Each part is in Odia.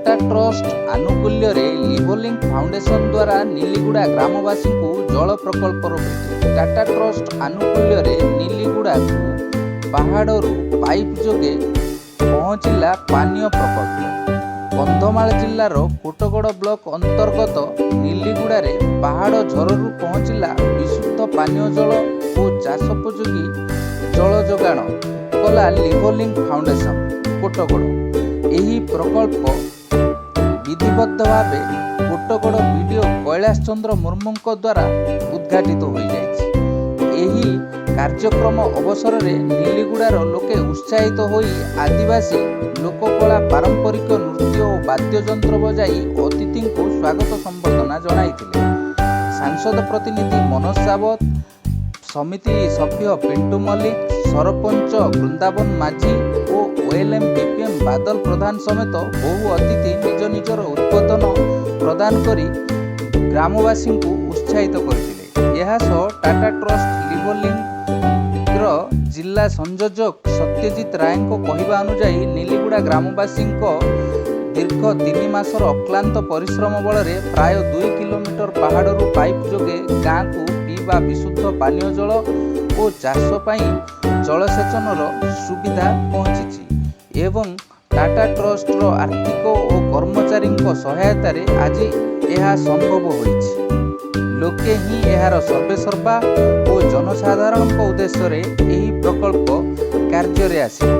ଟାଟା ଟ୍ରଷ୍ଟ ଆନୁକୂଲ୍ୟରେ ଲିଭୋଲିଙ୍କ୍ ଫାଉଣ୍ଡେସନ ଦ୍ୱାରା ନିଲିଗୁଡ଼ା ଗ୍ରାମବାସୀଙ୍କୁ ଜଳ ପ୍ରକଳ୍ପର ଭେଟି। ଟାଟା ଟ୍ରଷ୍ଟ ଆନୁକୂଲ୍ୟରେ ନିଲିଗୁଡ଼ାକୁ ପାହାଡ଼ରୁ ପାଇପ୍ ଯୋଗେ ପହଞ୍ଚିଲା ପାନୀୟ ପ୍ରକଳ୍ପ। କନ୍ଧମାଳ ଜିଲ୍ଲାର କୋଟଗଡ଼ ବ୍ଲକ ଅନ୍ତର୍ଗତ ନିଲିଗୁଡ଼ାରେ ପାହାଡ଼ ଝରରୁ ପହଞ୍ଚିଲା ବିଶୁଦ୍ଧ ପାନୀୟ ଜଳ ଓ ଚାଷୋପଯୋଗୀ ଜଳ ଯୋଗାଣ କଲା ଲିଭୋଲିଙ୍କ୍ ଫାଉଣ୍ଡେସନ କୋଟଗଡ଼। ଏହି ପ୍ରକଳ୍ପ ବିଧିବଦ୍ଧ ଭାବେ କୋଟଗଡ଼ ବିଡିଓ କୈଳାସ ଚନ୍ଦ୍ର ମୁର୍ମୁଙ୍କ ଦ୍ୱାରା ଉଦ୍ଘାଟିତ ହୋଇଯାଇଛି। ଏହି କାର୍ଯ୍ୟକ୍ରମ ଅବସରରେ ନିଲିଗୁଡ଼ାର ଲୋକେ ଉତ୍ସାହିତ ହୋଇ ଆଦିବାସୀ ଲୋକକଳା, ପାରମ୍ପରିକ ନୃତ୍ୟ ଓ ବାଦ୍ୟଯନ୍ତ୍ର ବଜାଇ ଅତିଥିଙ୍କୁ ସ୍ୱାଗତ ସମ୍ବର୍ଦ୍ଧନା ଜଣାଇଥିଲେ। ସାଂସଦ ପ୍ରତିନିଧି ମନୋଜ ସାବତ, ସମିତି ସଭ୍ୟ ପିଣ୍ଟୁ ମଲ୍ଲିକ, ସରପଞ୍ଚ ବୃନ୍ଦାବନ ମାଝୀ ଓ ଓଏଲ୍ଏମ୍ ବିପିଏମ୍ ବାଦଲ ପ୍ରଧାନ ସମେତ ବହୁ ଅତିଥି ନିଜ ନିଜର ଉଦ୍ବୋଧନ ପ୍ରଦାନ କରି ଗ୍ରାମବାସୀଙ୍କୁ ଉତ୍ସାହିତ କରିଥିଲେ। ଏହା ସହ ଟାଟା ଟ୍ରଷ୍ଟ ଲିଭୋଲିଙ୍କର ଜିଲ୍ଲା ସଂଯୋଜକ ସତ୍ୟଜିତ ରାୟଙ୍କ କହିବା ଅନୁଯାୟୀ, ନିଲିଗୁଡ଼ା ଗ୍ରାମବାସୀଙ୍କ ଦୀର୍ଘ 3 ମାସର ଅକ୍ଲାନ୍ତ ପରିଶ୍ରମ ବଳରେ ପ୍ରାୟ 2 କିଲୋମିଟର ପାହାଡ଼ରୁ ପାଇପ୍ ଯୋଗେ ଗାଁକୁ ପିଇବା ବିଶୁଦ୍ଧ ପାନୀୟ ଜଳ ଓ ଚାଷ ପାଇଁ ଜଳସେଚନର ସୁବିଧା ପହଞ୍ଚିଛି ଏବଂ ଟାଟା ଟ୍ରଷ୍ଟର ଆର୍ଥିକ ଓ କର୍ମଚାରୀଙ୍କ ସହାୟତାରେ ଆଜି ଏହା ସମ୍ଭବ ହୋଇଛି। ଲୋକେ ହିଁ ଏହାର ସର୍ବେସର୍ବା ଓ ଜନସାଧାରଣଙ୍କ ଉଦ୍ଦେଶ୍ୟରେ ଏହି ପ୍ରକଳ୍ପ କାର୍ଯ୍ୟରେ ଆସିବ।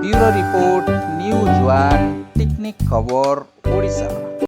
ବ୍ୟୁରୋ ରିପୋର୍ଟ, ନ୍ୟୁଜ୍ ୱାନ୍, ଟିକ୍ନିକ୍ ଖବର ଓଡ଼ିଶା।